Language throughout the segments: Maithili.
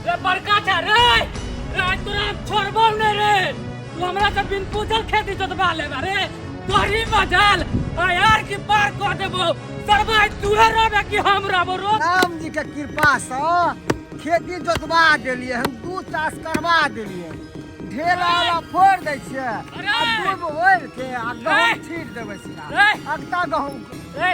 रे बड़का छा रे रे आज तोरा हम छोड़बो नहीं रे तू हमरा से बिन पूछल खेती जोतवा लेबा रे तोहरी मजाल आ यार की पार कह देबो सरबा तूहे रहबे कि हम रहबो रो राम जी के कृपा से खेती जोतवा देलियै हम दू चास करवा देलियै ढेला वाला फोड़ दै छियै आ दूब ओढ़ि के आ गहूम छीट देबै सीधा अगता गहूम ए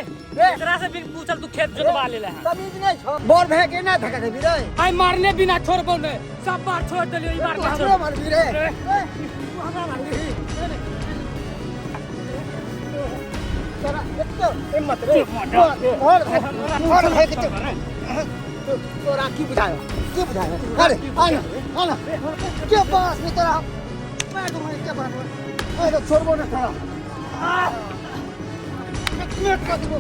एकरा से बिन पूछल तू खेत जोतवा लेले है तमीज नहीं छो बोर भे के ना धका देबी रे आई मारने बिना छोड़बो नहीं सब बार छोड़ देलियो ई बार तू के हमरो छोड़ मारबी रे ए, तू हमरा मारबी तोरा एतो हिम्मत रे और और भे के तोरा की बुझायो की बुझायो अरे आना आना के पास में तोरा मैं तुम्हें के पास में अरे छोड़बो ना तोरा एक कर देबो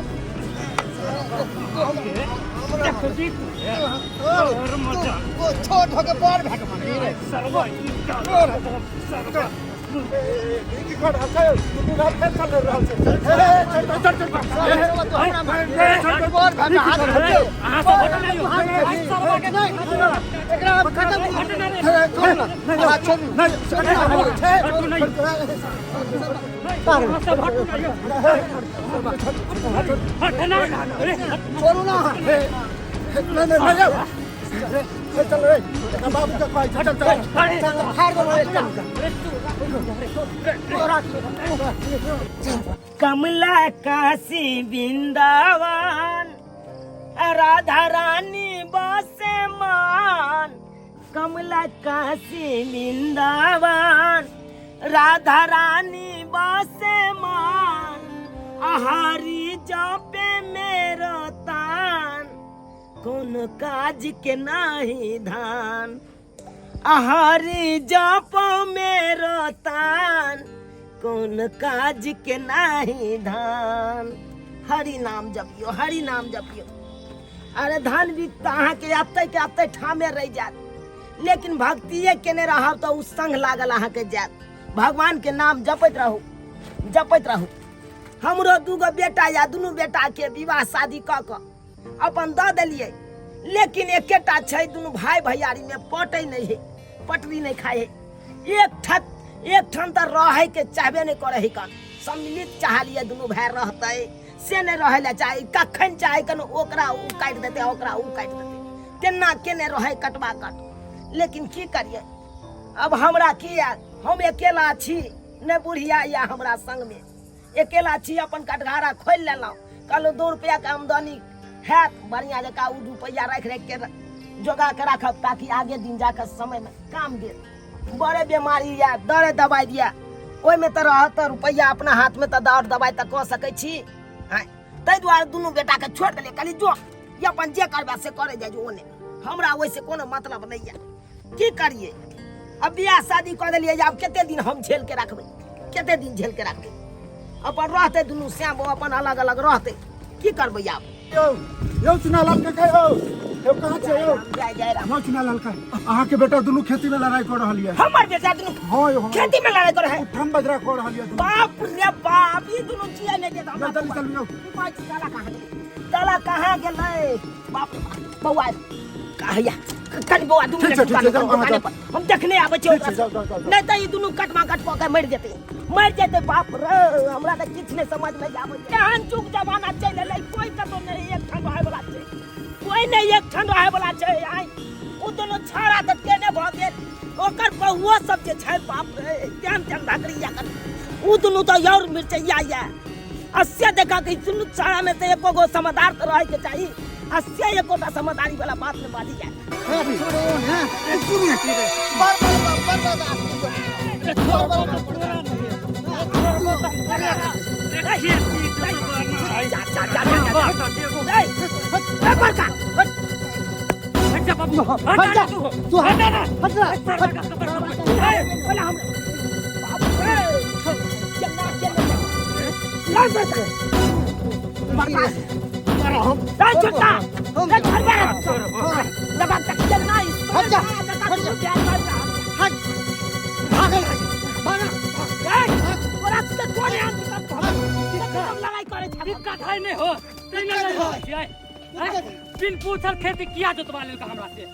छोट होके बड़ भए के मारबी रे सरवा सरवा की कर रहल छै दुनू भाई फेर चल रहल छै चल चल चल अहाँ सब हटो ना यौ। आज सरवा के अहाँ सब हटो ना यौ। हट ना अरे छोड़ू ना नहीं नहीं नहीं चल रे बाबू के कहै छै चल चल अरे फाड़ दो कमला काशी वृंदावन राधा रानी बसे मान कमला काशी वृंदावन राधा रानी बसे मान आहारी जपे मेरो तान कौन काज के नाही धान आहारी जप मेरो तान कौन काज के नाही धान हरि नाम जपियो हरि नाम जपियो अरे धान भी तऽ अहाँके अतै के अतै ठामे रहि जायत लेकिन भक्तिए केने रहब तऽ ओ संग लागल अहाँके जायत भगवान के नाम जपैत रहू जपैत रहू हमरो दूगो बेटा या दुनू बेटाके विवाह शादी कऽ कऽ अपन दऽ देलियै लेकिन एकेटा छै दुनू भाय भैयारीमे पटै नहि है पटरी नहि खाइ है एक ठत एक ठाम तऽ रहैके चाहबे नहि करै है कन सम्मिलित चाहलियै दुनू भाय रहतै से नहि रहै लए चाही कखन चाहे कन ओकरा ओ काटि देतै ओकरा ओ काटि देतै तेना केने रहै कटबा कट लेकिन की करियै अब हमरा की आयल हम अकेला छी नहि बुढ़िया यऽ हमरा संगमे अकेला छी अपन कटघारा खोलि लेलहुँ कहलहुँ दू रुपैआके आमदनी हैत बढ़िआँ जकाँ ओ रुपैआ राखि राखि के जोगा के राखब ताकि आगे दिन जाके समयमे काम देत बड़े बेमारी यऽ दरे दबाइ दिअ ओहिमे तऽ रहत तऽ रुपैआ अपना हाथमे तऽ दर दबाइ तऽ कऽ सकै छी आँय ताहि दुआरे दुनू बेटाके छोड़ि देलियै कहलियै जो ई अपन जे करबै से करै जाइ जो ओने हमरा ओहिसँ कोनो मतलब नहि यऽ की करियै अब बियाह शादी कऽ देलियै आब कते दिन हम झेल के रखबै कते दिन झेल के रखबै अपन रहतै दुनू श्याम अपन अलग अलग रहतै की करबै आब यौ यौ चुनालाल काका यौ यौ कहाँ छै यौ जय जय राम यौ चुनालाल का अहाँके बेटा दुनू खेती में लड़ाई कऽ रहल यऽ हमर बेटा दुनू हाँ यौ हाँ खेती में लड़ाई करे है उठम बजरा कऽ रहल यऽ दुनू बाप रे बाप ई दुनू जिए नहि देत हमरा चल चल यौ ई कहै छी ताला कहाँ गेलै ताला कहाँ गेलै बाप रे बाप बौआ कहिया कनि बौआ दू ठीक मिनट छै, ठीक छै, दुकाने जाउ, पर, अहाँ दुकाने पर हम देखने आबै छियै ठीक छै, जाउ, जाउ, जाउ, जाउ। नहि तऽ ई दुनू कटमा कट कऽ के मरि जेतै मरि जेतै बाप रे हमरा तऽ किछु नहि समझ मे आबै एहन जुग जमाना चलि एलै कोइ कतौ नहि एक ठाम रहै वला छै कोइ नहि एक ठाम रहै वला छै आइ ओ दुनू छाड़ा तऽ केने भऽ गेल ओकर बहुओ सब जे छै बाप रे तेहन तेहन धकड़िया कर ओ दुनू तऽ और मिरचैया यऽ अस्य देखा कि दुनू छाड़ा मे तऽ एको गो समझदार तऽ रहैके चाही अस्य एकोटा समझदारी वाला बात नहि बाजी जाय जा जा जा जा जा ए ए बड़का हट जा बाबू हट जा तू हट ना हट जा ए बोला हम बाप रे चलना चलना ला बड़का बड़का ए छोटा ए छोड़ दबा तक चलना इस हट जा, हट जा। हट भागल भागा ए तोरा के कोन आम दिक्कत हम लड़ाई करे छै दिक्कत है नहीं हो तै नहीं हो छियै हैं? बिन पूछल खेती किया जोतवा लेलका हमरा से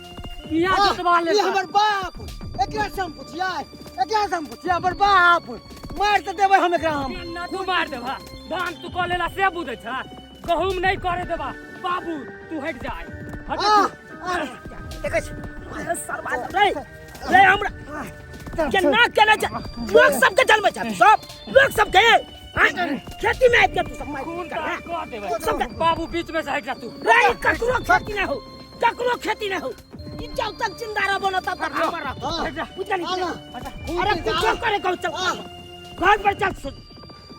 इहाँ जोतवा ले ई हमर बाप एकरा से हम पुछिया, एकरा से हम पुछिया, हमर बाप मार तऽ देबै हम एकरा हम। ना तू मार देबा, धान तू कऽ लेला से बुझै छ, गहूम नहीं करे देबा। बाबू तू हट जाय, हट आ, तू। आ, देखै छी सरवा रे रे हमरा केना केना छै लोक सबके जन्मै छै सब लोक सबके आँय, खेती में आबि के तू सब मारि खून पीट कर, का कऽ देबै सबके। बाबू बीच में से हट जा तू। रे ककरो खेती ना हो, ककरो खेती ना हो, ई जब तक जिंदा रहबो ना तब तक हमर रहबो। हाँ, हट जा। बुझल आ ना, नहीं? अरे कुछो करे कहू चल हाँ। घर पर चल, सुन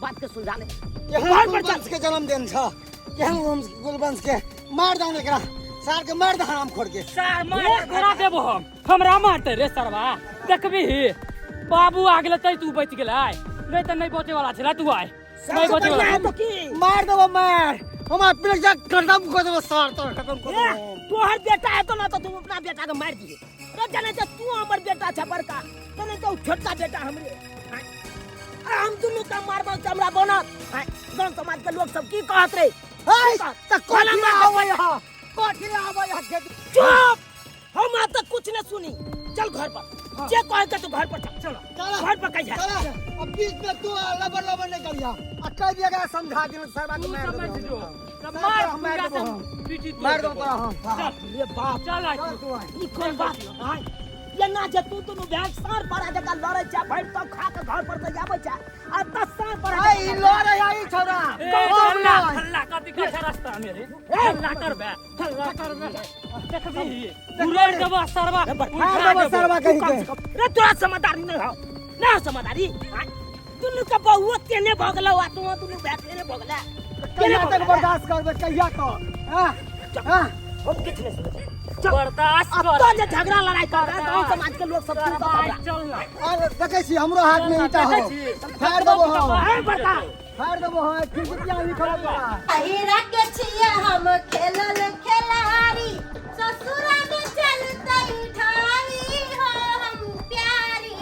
बात के सुलझा ले। केहन घर पर चल। कुलवंश के जन्मदिन छ, केहन कुलवंश के मार दहन एकरा, सार के मार दहन हम खोर के। सार मार तोरा देबो हम, हमरा मारते रे सरवा। देखबी बाबू आ गेलै तै तू बचि गेलै, नहीं तऽ नहीं बचे वाला छला तू आय, नहीं सबसे बचे बढ़िया वाला। है तो की मार देबो मार, हम अपने जा खत्म कर देबो सार तोर खत्म कर ए, देबो। तोहर बेटा है तो ना तो तू अपना बेटा के मार दिए रे, जाने जे तू हमर बेटा छ बड़का, तो नहीं तो छोटका बेटा हमरे। आँय, आ हम दुनू के मारबो त हमरा बनत। आँय, गांव समाज के लोग सब की कहत रे? ए, त कोला कथी मार आबै है, कथी आबै है खेत? चुप, हम आज तक कुछ न सुनी, चल घर पर, जे कहे के तू घर पर चल, चलो चल घर पर कहिया। चल, अब बीच में तू लबर लबर नहीं करिया, आ कह दिया गया समझा दिया सरवा के तू मार समझ देबो जो हम। तब सार मार के हम मार पूरा देबो से हम। पीटी तोड़ मार देबो देबो। तोरा हम। चल रे बाप, चल आइ चल तू। तू आइ। ई कोन बात आय? ये ना जे तू दुनू भैंस साँढ़ पर जका लड़ै छै, भरि तक खा के घर पर से आबै छै आ दस साँढ़ पर ए, ई लड़ै है ई छौड़ा। ए, कौन हल्ला लड़ै? हल्ला कथी करै रास्ता में रे? हल्ला करबे, हल्ला करबे, देखबी उड़ाड़ देबो सरवा, मार देबो सरवा कहीं के। रे तोरा समझदारी नहीं हो ना हो समझदारी। आय, दुनू के बहुओ तेने भऽ गेलौ आ तू दुनू भैंस तेने भऽ गेलै। कहिया तक बर्दाश्त करबै, कहिया तक? हाँ? हाँ? हम किछु नहि सुनै छी। चल। बर्दाश्त अब कर। तो जे झगड़ा लड़ाई कर रहा है, गाँव समाज के लोग सब सुनता सरवा, हमरा। चल ना। अरे देखै छी हमरो हाथ में ईंटा हो, देखै छी। फाड़ देबो हम, ए, बता। फाड़ देबो हम, फिर कुतिया लिखल तोरा। हीरा के छियै हम खेलल खेलारी, ससुरा में चलतै ठारी हो हम प्यारी,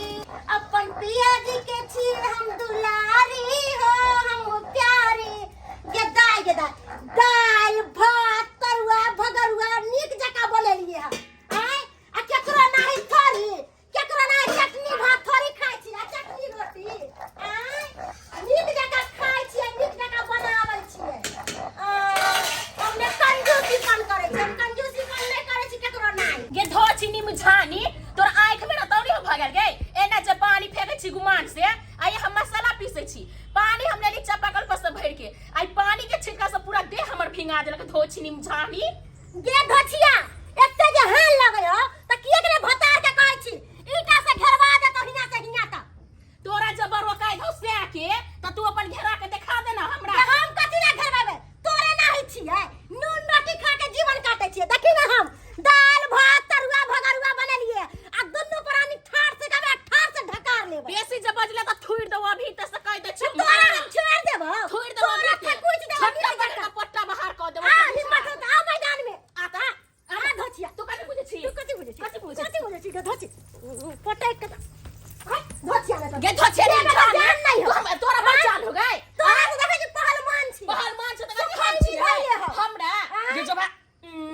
अपन पिया जी के छियै हम दुलारी हो हम प्यारी। गेदाय गेदाय दालि भात तरुआ भगरुआ नीक जकाँ बनेलियै हँ। आँय, आ केकरो नाही थोड़ी, केकरो नाही चटनी भात थोड़ी खाइ छी, आ चटनी रोटी। आँय, नीक जकाँ खाइ छियै, नीक जकाँ बनाबै छियै। हम ने कंजूसीपन करै छी, हम कंजूसीपन नहि करै छी केकरो नाही। गे धो चीनी मुझानी तोर आँख में रतौनी हो भगल गे, एना जे पानी फेंके छी गुमान से, आ ये हम मसाला पीसे छी, पानी हम लेली चापाकल पर से भर के, आई पानी के छिटका से पूरा देह हमर भींगा देलक धो चीनी मुझानी। गे धोछिया एते जे हाल लगै हो त किएक ने भतार के कहै छी ईटा से घेरवा देतो हियां से हियां तक। तोरा जबर रोकाय धौ से के त तू अपन घेरा के देखा दे ना हमरा। जे हम कथी ला घेरबाबे, तोरे ना होइ छियै, नून रोटी खा के जीवन काटै छियै। देखी ना हम दाल भात तरुआ भगरुआ बनेलियै आ दुनू प्राणी ठाड़ से खेबै, ठाड़ से ढकार लेबै। बेसी जे बजले त थुइर देबो अभी त से कह दे छी। तोरा हम छोड़ देबो, थुइर देबो तोरा अभी ते। थकुच देबो छोटका नीक बड़का जकाँ। पट्टा बाहर क देबो। आ हिम्मत हो त आ मैदान में। आ त आ। आ धोछिया। तू कथी बुझै छी? तू कथी बुझै छी? कथी बुझै छी? कथी बुझै छी? गे धोछी। पटक के हट, धोछिया ने तो। गे धोछिया ने तोरा जान जान नहीं हो। तू हम तोरा बड़ चाल हो गए। तोरा से देखै छी पहलवान छी। पहलवान छै त कथी सुखल हम छी मिठाई हो। हमरा आँय? गे जोबा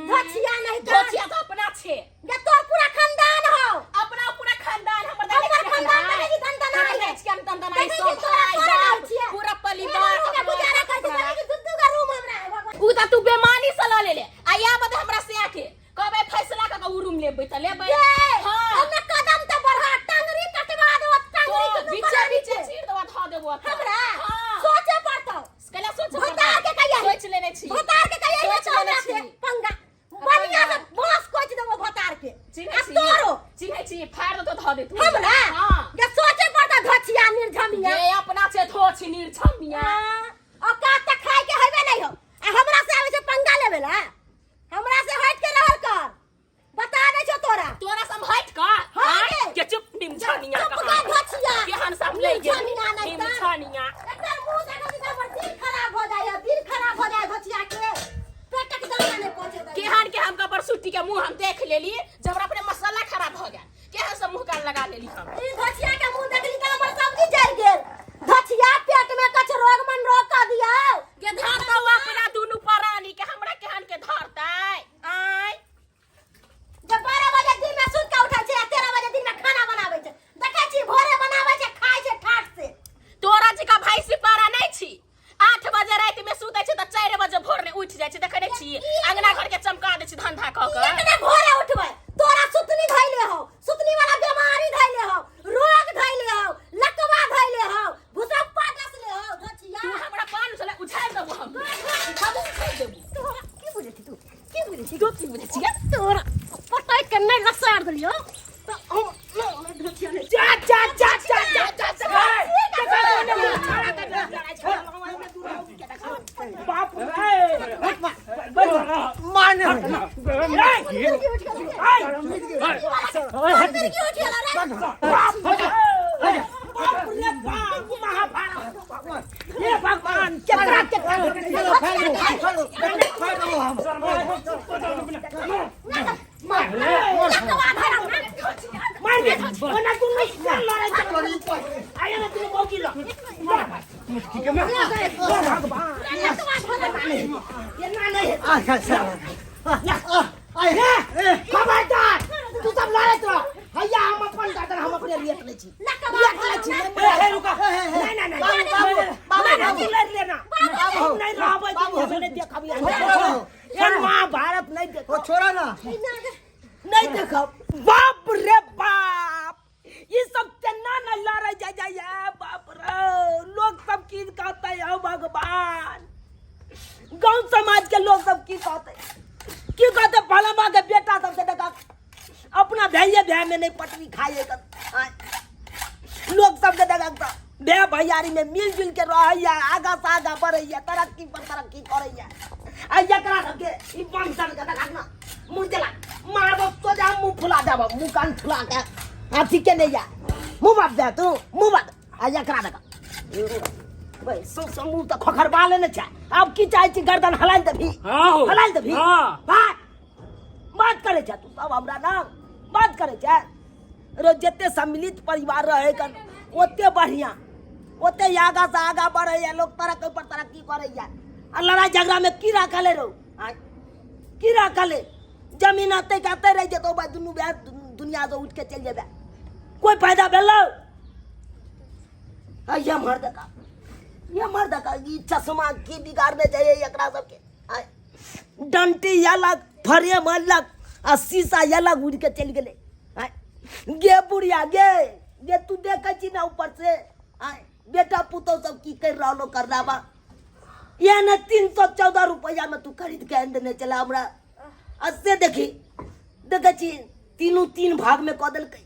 धोछिया नहीं तो। धोछिया तो अपना छे। गे तोर पूरा खानदान हो। अपना पूरा खानदान हमर हमर देखै छियै खानदान हम। देखै छी दनदनाइ। देखै छियै हम दनदनाइ देखै सब छी तोरा भाइ तोरा बाप, नाम छियै। पूरा एगो परिवार रूम में अपना गुजारा करै छी, देखै छी दू दू गो रूम हमरा है, भगवान। उ त तू बेमानी से ल लेले आ या बदे हमरा से आके कहबै फैसला क के उ रूम लेबै त लेबै। गे, हां। हमरा कदम त बढ़ा, टंगरी कटवा देबो, टंगरी तो दुनू बीचे प्राणी बीचे के। चीर देबो ध देबो त। हमरा हां। सोचे पड़तौ। कैला सोचे भतार के कहिया सोच लेने छी। भतार के कहिया सोच तो लेने हमरा से छी। पंगा बढ़िया से बांस कोच देबो भतार के। चिन्है आ छी। तोरो चिन्है छी, फाड़ देतो ध देतो। हमरा हां। गे सोचे पड़तौ धोछिया निर्झमिया। गे अपना छे धोछि निर्झमिया। औकात त खाय के हेबे नहीं हो आ हमरा से आबै छै पंगा लेबे ला। हमरा से हट के रहल कर, बता दै छौ तोरा। तोरा सब हट कर। हाँ आँय? गे। के चुप निमझनिया चुप कहाँ? कर धोछिया। केहन सब ले गेल? निमझनिया नहीं तर। निमझनिया। एकर मुंह देखै छी त हमर दिल खराब हो जाइ है, दिल खराब हो जाइ है धोछिया के। पेटक दाना नहीं पहुंचे दै। केहन के हम कबर सुट्टी के मुंह हम देख लेली जब हमरा अपने मसाला खराब हो गया, केहन सब मुंह कान लगा लेली हम। ई धोछिया के मुंह देखली त हमर सब्जी जरि गेल। धोछिया पेट में कछ रोग मन रोग बिगाड़ देलियो तो हम जा जा जा जा जा जा जा बाप रे माने बाप रे बाप महाभारत हे भगवान केकरा केकरा मार दे ओना तू नहीं लड़ाई आया ना तू मौकी लो भगवान ये ना नहीं अच्छा अच्छा खबरदार तू सब लड़ैत रह हैया हम अपन दादा हम अपने रिएक्ट लै छी रिएक्ट लै छी ए, रुका। नहीं नहीं नहीं बाबू, बाबू बाबू, बाबू लड़ लेना हम नहीं रहबै बाबू। तो नहीं देखब बाबू। ये महाभारत नहीं देखब ओ छोड़ा ना नहीं देखब बाप रे बाप ये सब केना न लड़ै जाय जाय बाप रे लोग सब की कहते हो भगवान गांव समाज के लोग सब की कहते की कहते फलामा के बेटा सबसे देखा अपना भैया भैया में नहीं पटरी खाए लोग सबके देखा तो भैया भैयारी में मिलजुल के रहैया आगा से आगा बढ़ैया तरक्की पर तरक्की करैया आ एकरा सबके ई बंसन के देखा ना मुँह देला मारब सोझा मुँह फुला देब मुँह कान फुला के अथी के नहीं या मुँह बात दे तू मुँह बात आ एकरा देखा भाई सौ सौ मुँह तऽ खोखरबा लेने छै आब की चाहै छी गर्दन हलाइ देबही हाँ हो। हलाइ देबही हाँ। बात बात करै छै तू सब हमरा ना बात करै छै रो जते सम्मिलित परिवार रहे कन ओते बढ़िया ओते आगा से आगा बढ़ैया लोग तरक्की पर तरक्की करैया आ लड़ाई झगड़ा में की राखल है रो आँय? की राखल है जमीन अते के अते रहि जेतौ बा दुनू भाय दुनिया से उठ के चलि जेबै कोई फायदा भेलौ आ ये मर्द का ये मर्द का ई चश्मा की बिगाड़ने जाइए एकरा सबके आय डंटी अलग फ्रेम अलग आ शीशा अलग उड़ के चलि गेलै आय गे बुढ़िया गे गे तू देखै छी ना ऊपर से आय बेटा पुतोह सब की करि रहलो करनावा ये ने 314 रुपया में तू खरीद के आनि देने छला हमरा आ से देखी देखै छी तीनू तीन भाग में कऽ देलकै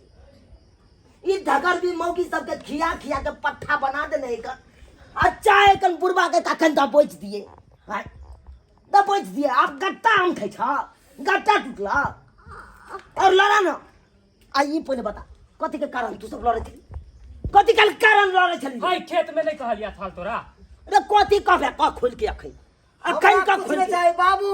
ई ढगर भी मौगी सबके खिया खिया के पट्ठा बना देने एकर आ चाहे कन बुढ़बा के कखन दबोच दिए आँय, दबोच दिए आब गट्टा आम खाइ छ गट्टा टूटला और लड़ा न आ ई पहिले बता कथी के कारण तू सब लड़ै छली कथी के कारण लड़ै छली भाई खेत में नहीं कहलिया थाल तोरा रे कथी कहबे कह खोल के अखन अखन हमरा कह कुछ खोल नहीं के चाही बाबू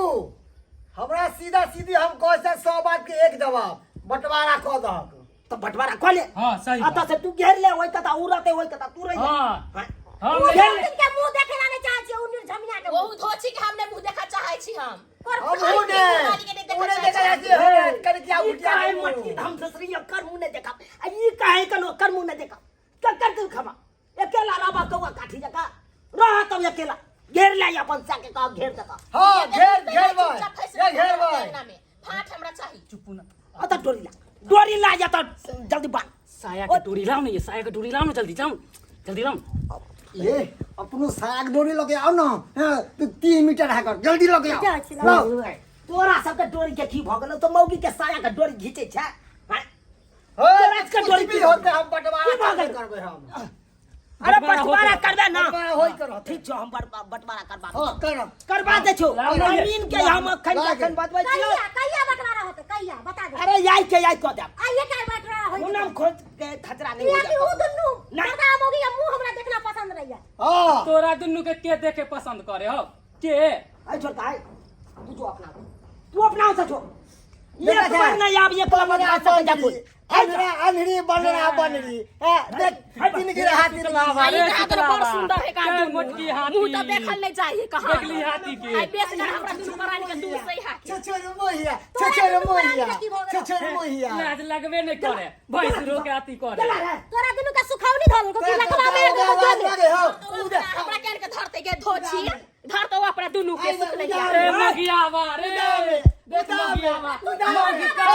हमरा सीधा सीधी हम कह से सौ बात के एक जवाब बंटवारा कऽ दहक तो बंटवारा कऽ ले हाँ, सही बात। अतः से तू घेर ले ओहि कता उ रहते ओहि कता तू रह हाँ। हाँ। हम घेर ले के मुंह देखे ला नहीं चाहै छी उ निर्झमिया के ओ धोची के हमने मुंह देखा चाहै छी हम हम उने उने देखा जाती है कनकिया ई उठिया काहे मटकी धाम ससरी ओकर मुंह नहीं देखा आ ई काहे कन ओकर मुंह नहीं देखा ककर तू खमा अकेला रहबा कौआ काठी जका रह तब अकेला घेर ले अपन सा के कह घेर दका हाँ घेर घेर भाई ये घेर भाई फाट हमरा चाही चुप ना अत डोरी ला डोरी ला या त जल्दी बांध साया के डोरी लाओ ना ये साया के डोरी लाओ ना जल्दी जाओ जल्दी लाओ ये अपनो साग डोरी लगे आओ ना हाँ, तू 3 मीटर है कर जल्दी लगे आओ जाइ छी, लाओ। तोरा सबके डोरी के की भऽ गेलौ तो मौगी के साया के डोरी घीचै छै आँय? हे, तोरा सबके कुछ डोरी भी होते हम बंटवारा की भऽ गेल? करबै हम अरे बंटवारा बंटवारा होतै। करबे ना बंटवारा होय के रहतै। ठीक छौ हम बंटवारा करबा हाँ करब करबा दै छौ लाओ ना ये। जमीन के हम अखन लागे। अखन बतबै छियौ कहिया कहिया बंटवारा होतै कहिया बता दे अरे याई के याई कऽ देब आइए काहे बंटवारा होई मुनम खोज के खतरा नहीं हो किया कि उ दुन्नू नहीं। मर्दा मौगी के मुंह हमरा देखना पसंद नहीं है हाँ तोरा दुनू के के देखे पसंद करे हो के आई छोड़ आई तू जो अपना तू अपना से छोड़ ये देखा तो है। नहीं आब ये कलम बनरा बदला सकत जा कोई बनरी अन्हरी बनरा बनरी हैं, देख तीन गिरे हाथी अरे आई कहा तो बड़ सुंदर है का के दुनू मोटकी हाथी। मुंह तो देखल नहीं चाहिए कहां देखली हाथी के। आई बेस कर हमरा दुनू प्राणी के दूर सही हाथी छछर मोहिया छछर मोहिया छछर मोहिया लाज लगबे नहीं करे भैंस रोके आती करे चला रे तोरा दुनू के सुखौनी धल को कि लखवा मेरे को आवाज दे लगे हो हमरा केन के धरते के धोछी धरते वो अपना दुनू के सुख नहीं रे मगियावा रे देख मगियावा मगी का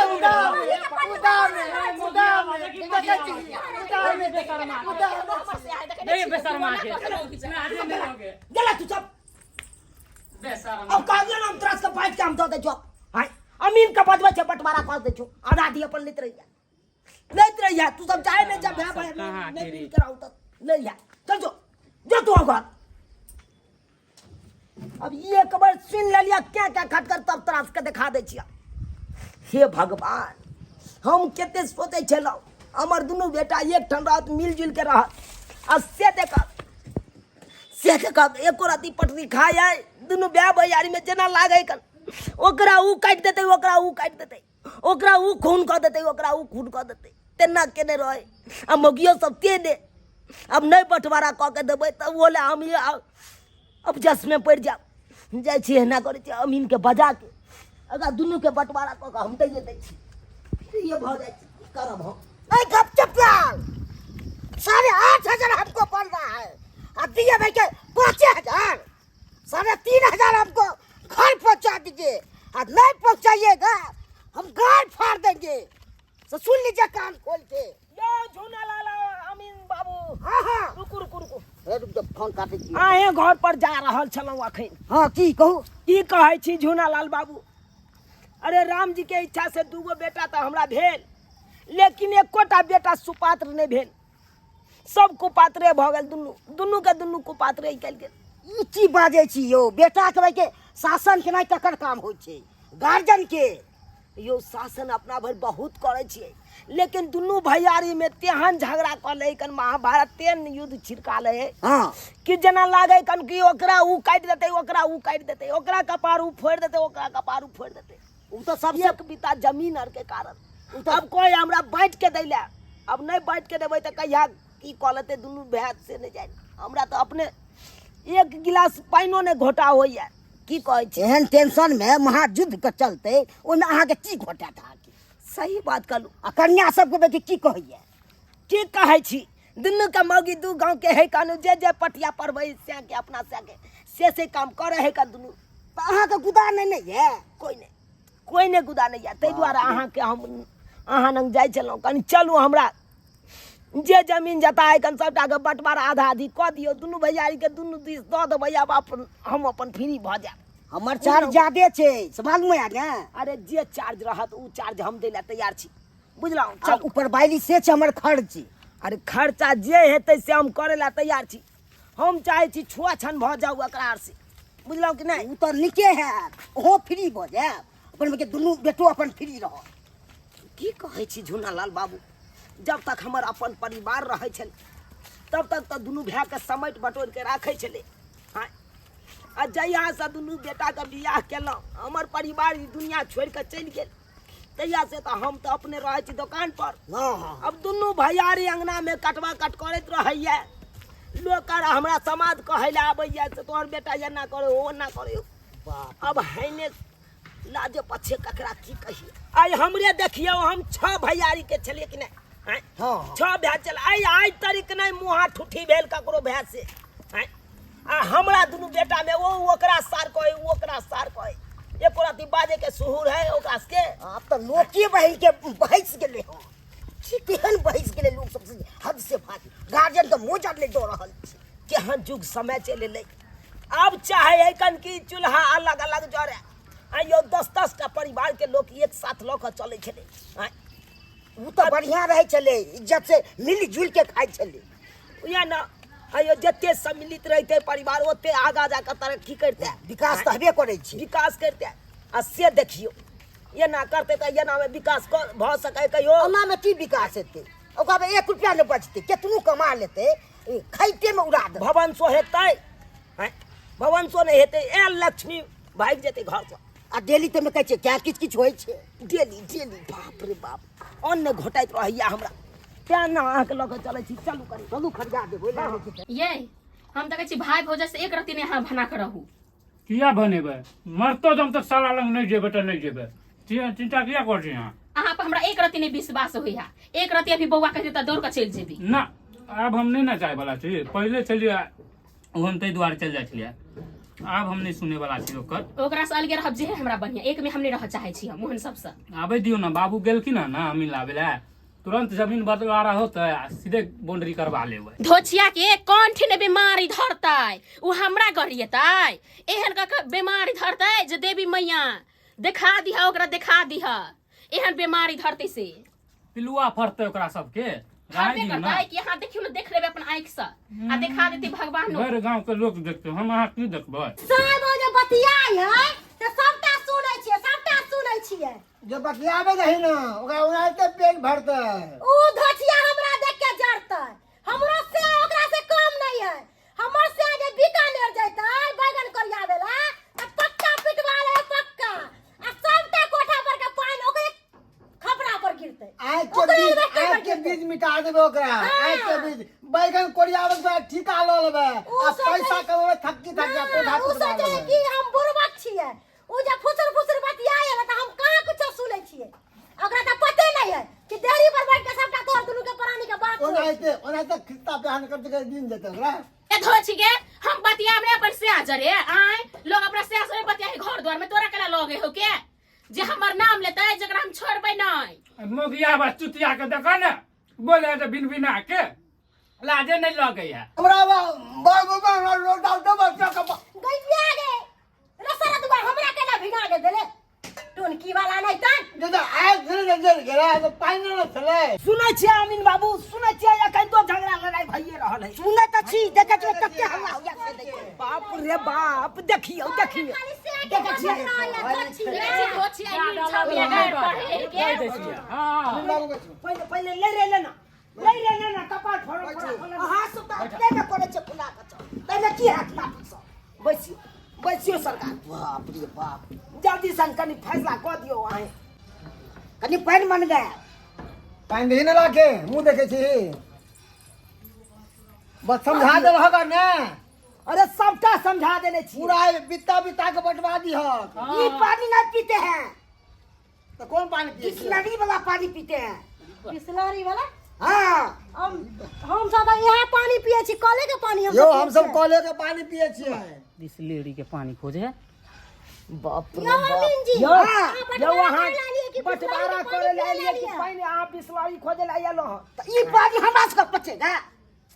नहीं बेशर्मा के लाजे नहीं होगे गेला तू सब बेशर्मा अब कहलियो ना हम तोरा सबके बाँटि के हम दऽ दै छियौ आँय अमीन के बजबै छै बंटवारा कऽ दै छौ आधा आधी अपन लैत रहिया लैत रहिया तू सब चाहे नहि जा भाय भाय कहाँ नहि के रे? मिल के रहू तऽ लैया चल जो जो तू घर अब ये एक बार सुन लेलिया क्या क्या खटकर तब तरास के देखा दै छियै हे भगवान हम कते सोचै छलहुँ हमर दुनू बेटा एक ठाम रहत मिलजुल के रहत आ से देखब से देखब एको रत्ती पटरी खाइ है दुनू भाय भैयारीमे जेना लागै कन ओकरा ऊ काटि देतै ओकरा ऊ काटि देतै ओकरा ऊ खून कऽ देतै ओकरा ऊ खून कऽ देतै तेना केने रहै आ मौगियो सब तेने आब नहि बँटवारा कऽ के देबै तऽ ओ लए हम अब जसमे पड़ि जायब जाइ छी एना करै छी अमीनके बजा के एकरा दुनूके बँटवारा कऽ के हम दैए दै छी फ्रीए भऽ जाइ छी की करब हम नहीं गप चपलाल 8,500 हमको पड़ रहा है अब दिए भाई के 5,000 3,500 हमको घर पहुंचा दीजिए और नहीं पहुंचाइएगा हम घर फाड़ देंगे तो सुन लीजिए कान खोल के यौ झूना लाल अमीन बाबू हाँ हाँ रुकू रुकू रुकू ए, रुक जाओ, फोन काटे छी अहें घर पर जा रहल छलहुँ अखन हाँ की कहू की कहै छी झूना लाल बाबू अरे राम जी के इच्छा से दूगो बेटा तऽ हमरा भेल लेकिन एकोटा बेटा सुपात्र नहि भेल सब कुपात्रे भऽ गेल दुनू दुनू के दुनू कुपात्रे निकलि गेल ई की बाजै छी यौ बेटा के भाई के शासन केनाइ ककर काम होइ छै गार्जियन के यौ शासन अपना भरि बहुत करै छियै लेकिन दुनू भैयारीमे तेहन झगड़ा कऽ लै कन महाभारत तेहन युद्ध छिड़का लै हाँ कि जेना लागै कन कि ओकरा ऊ काटि देतै ओकरा ऊ काटि देतै ओकरा कपार ऊ फोड़ि देतै ओकरा कपार ऊ फोड़ि देतै ओ तऽ सबसे एक बीता जमीन आरके कारण उ तऽ अब कोई हमरा बाँटि के दै लए अब नहि बाँटि के देबै तऽ कहिया की कऽ लेतै दुनू भाय से नहि जानि हमरा तऽ अपने एक गिलास पानिओ नहि घोटा होइए की कहै छी एहन टेंशन में महायुद्ध के चलते ओहिमे अहाँके की घोटात अहाँके सही बात कहलहुँ आ कन्या सबके बेटी की कहैया की कहै छी दुनूके मौगी दू गाँवके है कानू जे जे पटिया पड़बै सएके अपना सएके से से काम करै है का दुनू तऽ अहाँके गुदा नहि ने यऽ कोइ नहि कोइ नहि गुदा नहि यऽ ताहि दुआरे अहाँके हम अहाँ लग जाइ छलहुँ कनि चलू हमरा जे जमीन जता है कनि सभटाके बँटवारा आधा आधी कऽ दियौ दुनू भैयारीके दुनू दिस दऽ देबै आब अपन हम अपन फ्री भऽ जायब हमर चार्ज ज्यादे छै से मालूम है ने अरे जे चार्ज रहत ओ चार्ज हम दै लए तैयार छी बुझलहुँ आ चलू ऊपर बाइली से छै हमर खर्च अरे खर्चा जे हेतै से हम करै लए तैयार छी हम चाहै छी छुआ छन भऽ जाउ एकरा आर से बुझलहुँ कि नहि ओ तऽ नीके हैत ओहो फ्री भऽ जायब अपन के दुनू बेटो अपन फ्री रहत की कहै छी झूनालाल बाबू जब तक हमर अपन परिवार रहै छलै तब तक तऽ दुनू भायके समेट बटोरि के राखै छलै हँ आ जहियासँ दुनू बेटाके बियाह केलहुँ हमर परिवार ई दुनिया छोड़ि कऽ चलि गेल तहिया से तऽ हम तऽ अपने रहै छी दोकान पर हँ हँ अब दुनू भैयारी अंगना में कटवा कट करैत रहैया लोक आर हमरा समाज कहै लए आबैया से तोहर बेटा एना करे ओ एना करे बाप अब हैने लाजे पछे ककरा की कहिए आइ हमरे देखियौ हम छह भैयारी के छलियै कि नहि आँय? हँ छह भाय चल आइ आइ तरीक नहि मुँहा ठुठी भेल ककरो भाय से आँय? आ हमरा दुनू बेटा में ओ ओकरा सार कहै ओ ओकरा सार कहै एको राति बाजे के सुहुर है ओकरा के आब तऽ लोके बहि के बहस गेलै हँ छी केहन बहस गेलै लोक सबसे हद से भारी गार्जियन के मोजर नहि दऽ रहल छै केहन युग समय चलि एलै आब चाहे है कन कि चूल्हा अलग अलग जरे आइयो दस दस टा परिवार के लोक एक साथ लऽ कऽ चलै छलै आँय ओ तऽ बढ़िआँ रहै छलै इज्जत से मिल जुलि के खाइ छलै उएह ने आइयो जते सम्मिलित रहितै परिवार ओते आगाँ जाकऽ तरक्की करितै विकास तऽ हेबे करै छै विकास करितै आ से देखियौ एना करतै तऽ एनामे विकास भऽ सकै कहियो एनामे की विकास हेतै ओकरा एक रुपया नहि बचतै केतनो कमा लेतै खाइते में उड़ा देबै भवन सो हेतै आँय भवन सो नहि हेतै ए लक्ष्मी भागि जेतै घरसँ आ डेली तऽ मे कहै छियै क्या किछु किछु होइ छै डेली डेली बाप रे बाप अन्न घोटाइत रहैया हमरा तेँ ने अहाँके लऽ कऽ चलै छी चलू कनी चलू खरिदा देबै लए लै छी। ये हम तऽ कहै छी भाय भौजा से एक रत्ती नहि अहाँ भना कऽ रहू किया बनेबै मरतो दम तक साला लग नहि जेबै तऽ नहि जेबै चिंता किया करै छी अहाँ अहाँ पर हमरा एक रत्ती नहि विश्वास होइया एक रत्ती अभी बौआ कहि देता दौड़ कऽ चलि जेबी ना आब हम नहि ने जाय वाला छी पहिले छलियै ओ हम ताहि दुआरे चलि जाइ छलियै आब हम नहि सुनै वाला छी ओकर ओकरा से अलगे रहब जे है हमरा बढ़िया एक में हम नहीं रह चाहे छी हम ओहन सबसे आबै दियौ ने बाबू गेलखिन हँ ने अमीन लाबै लए तुरंत जमीन बंटवारा होतै आ सीधे बाउंड्री करवा लेबै धोछिया के कंठ ने बीमारी धरतै उ हमरा गरिएतै एहन कऽ के बीमारी धरतै जे देवी मैया देखा दिहा ओकरा देखा दिहा एहन बीमारी धरतै से पिलुआ फड़तै ओकरा सबके फड़बे करतै कि अहाँ देखियौ ने देख लेबै अपन आँखि से आ देखा देतै भगवान भरि गाँव के लोक देखतै हम अहाँ की देखबै साहेब ओ जे बतियाइ है से सबटा सुनै छियै सबटा सुनै छियै जे बतियाबे नहीं ना ओकरा ओनाहिते पेट भरतै ऊ धोछिया हमरा देख के जरतै हमरो से ओकरा से कम नहीं है हमर से जे बीकानेर जैतै बैगन कोरियावे ला त पक्का पिटवा ले पक्का आ सबटा कोठा पर के पानि ओकरे खपरा पर गिरतै आँख के ओकरे बीज एलबेस्टर पर आँख के गिरतै। बीज मिटा देबै ओकरा आँख के बीज बैगन कोरियाबै के ठीका लऽ लेबै उ आ सोचै- पैसा कमेबै थक्की थक्की ना, कोठा उ कुटवा सोचै लेबै कि हम बुड़बक छियै उ जे फुसुर फुसुर बतियाए तऽ हम कहाँ कुछो सुनै छियै ओकरा तऽ पते नहीं है कि देरी पर बैठ के सबटा तोहर दुनू के प्राणी के बात सुनै ओनाहिते ओनाहिते खिस्सा बयान करते के दिन जेतै ओकरा ए धोछि गे हम बतियाब रे अपन स्या जरे आय लोग अपना स्या से बतियाही घर द्वार में तोरा केना लगे हो के जे हमर नाम लेतै जकरा हम छोड़बै नहि मोगिया बा चुतिया के देखो ने बोले जे बिन बिना के लाजे नहीं लगे है हमरा बाबू हमरा रोटा दे बच्चा के गैया गे रसरा दुआ हमरा केना भिगा के देले टोनकी वाला नहीं तन जे तऽ आइ छलै ने जरि गेलै तऽ पानि नहि छलै सुनै छियै अमीन बाबू सुनै छियै एखन तो झगड़ा लड़ाई भइए रहल है सुनै तऽ छी देखै छियै कते हल्ला होइया से देखियौ बाप रे बाप देखियौ देखियौ खाली से के देखै छियै देखै छी धोछि आई छबिया गारि पढ़े के कहि दै छियै हँ पहिले पहिले ले रे लेना ले रे लेना कपार फोड़ो फोड़ो अहाँ सब तऽ अपने ने करै छै फुला कऽ चल ताहिमे की हैत बापी सब बैसियो बैसियो सरकार बाप रे बाप जल्दी सन कनि फैसला कऽ दियौ अहें कनि पानि मन गया पानि दही ने लाके मुँह देखै छी बस समझा देलहक ने अरे सबटा समझा देने छी पूरा बित्ता बित्ता के बंटवा दिहक ई पानी नहीं पीते हैं तऽ कोन पानि पियै छियै? बिस्लरी वाला पानी पीते हैं बिसलरी वाला हाँ हम हम सब तऽ इएह पानी पियै छी कले के पानी हम यौ हमसब कले के पानि पियै छियै बिसलेरी के पानी खोजे है बाप रे यौ बाप अमीन जी, यौ अहाँ यौ बँटवारा अहाँ करे लए एलियै कि बिसलरी बँटवारा के पानी करे लए पियै एलियै कि लए पानि अहाँ बिसलरी खोजे लए एलहुँ हँ तो ई पानी हमरा सबके पचेगा